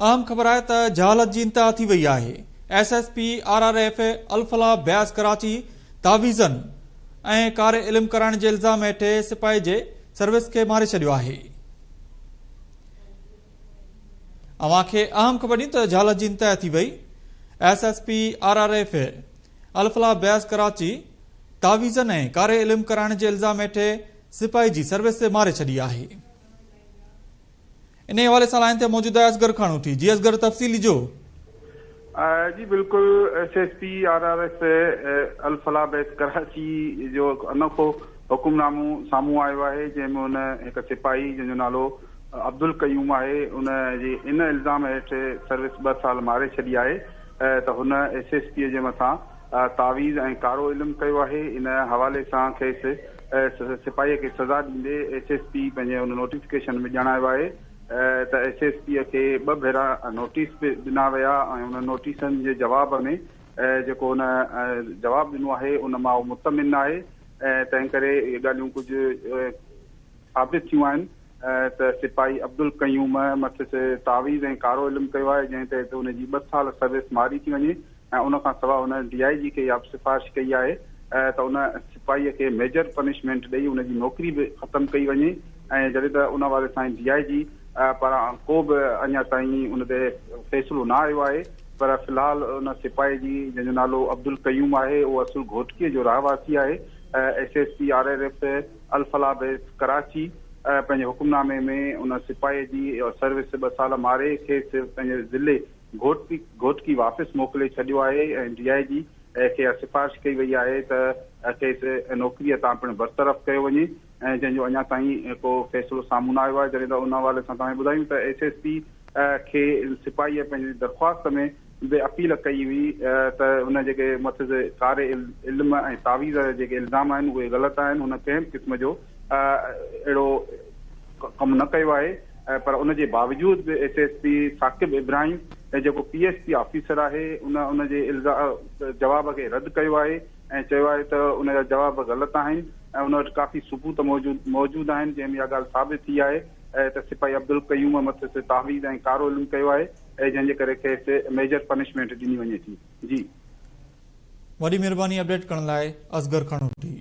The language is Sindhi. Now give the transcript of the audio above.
اهم خبر آهي ته جهالت جي انتها ٿي وئي آهي، S S P R R F Alfalah base Karachi تعويذن ۽ ڪاري علم ڪرائڻ جي الزام هيٺ سپاهي جي سروس کي ماري ڇڏيو آهي. اوهان کي اهم خبر ڏيون ته جهالت جي انتها ٿي وئي، S S P R R F Alfalah base Karachi تعويذن ۽ ڪاري علم ڪرائڻ جي الزام هيٺ سپاهي جي سروس ماري ڇڏي آهي. انهي حوالي سان لائين تي موجود آهي اصغر کاڻوٺي جي اصغر تفصيل ڏجو. جي بلڪل S S P R R F Alfalah base Karachi جو هڪ انوکو حڪم نامو سامهون آيو آهي جنهن ۾ ان هڪ سپاهي جنهن جو نالو عبدالقيوم آهي ان جي ان الزام هيٺ سروس ٻه سال ماري ڇڏي آهي ته هن ايس ايس پي جي مٿان تعويذ ۽ ڪارو علم ڪيو آهي ان حوالي سان کيس سپاهيء کي سزا ڏيندي ايس ايس پي پنهنجي ان نوٽيفڪيشن ۾ ڄاڻايو آهي ته ايس ايس پي کي ٻه ڀيرا نوٽيس به ڏنا ويا ۽ انهن نوٽيسن جي جواب ۾ جيڪو هن جواب ڏنو آهي ان مان هو مطمئن ناهي تنهن ڪري اهي ڳالهيون ڪجهه ثابت ٿيون آهن ته سپاهي عبدالقيوم مٿس تعويذ ۽ ڪارو علم ڪيو آهي جنهن تحت ان جي ٻه سال سروس ماري ٿي وڃي ۽ ان کان سواء هن ڊي I جي کي اها به سفارش ڪئي آهي ته ان سپاهي کي ميجر پنشمينٽ ڏئي ان جي نوڪري به ختم ڪئي وڃي ۽ جڏهن ته ان حوالي سان ڊي I جي پاران ڪو به اڃا تائين ان تي فيصلو نه آيو آهي پر في الحال ان سپاهي جي جنهن جو نالو عبدالقيوم آهي اهو اصل گهوٽڪي جو رهواسي آهي S S P R R F Alfalah base Karachi پنهنجي حڪمنامي ۾ ان سپاهي جي سروس ٻه سال ماري کيس پنهنجي ضلعي گهوٽڪي گهوٽڪي واپس موڪلي ڇڏيو آهي ۽ ڊي I جي کي اها سفارش ڪئي وئي آهي ته کيس نوڪريء تان پڻ برطرف ڪيو وڃي ۽ جنهن جو اڃا تائين ڪو فيصلو سامهون نه آيو آهي جڏهن ته ان حوالي سان توهان کي ٻڌايون ته ايس ايس پي کي سپاهيء پنهنجي درخواست ۾ به اپيل ڪئي هئي ته هن جيڪي مٿس ڪاري علم ۽ تعويذ جا جيڪي الزام آهن اهي غلط آهن هن ڪنهن به قسم جو اهڙو ڪم نه ڪيو آهي پر ان جي باوجود به S S P Saqib Ibrahim جيڪو پي ايس پي آفيسر آهي ان ان جي جواب کي رد ڪيو آهي ۽ چيو آهي ته ان جا جواب غلط آهن ۽ ان وٽ ڪافي ثبوت موجود موجود آهن جنهن ۾ اها ڳالهه ثابت ٿي آهي ته سپاهي عبدالقيوم مٿس تعويذ ۽ ڪارو علم ڪيو آهي جنهن جي ڪري کيس ميجر پنشمينٽ ڏني وڃي ٿي جي. وڏي مهرباني اپڊيٽ ڪرڻ لاء اصغر کڻوٽي.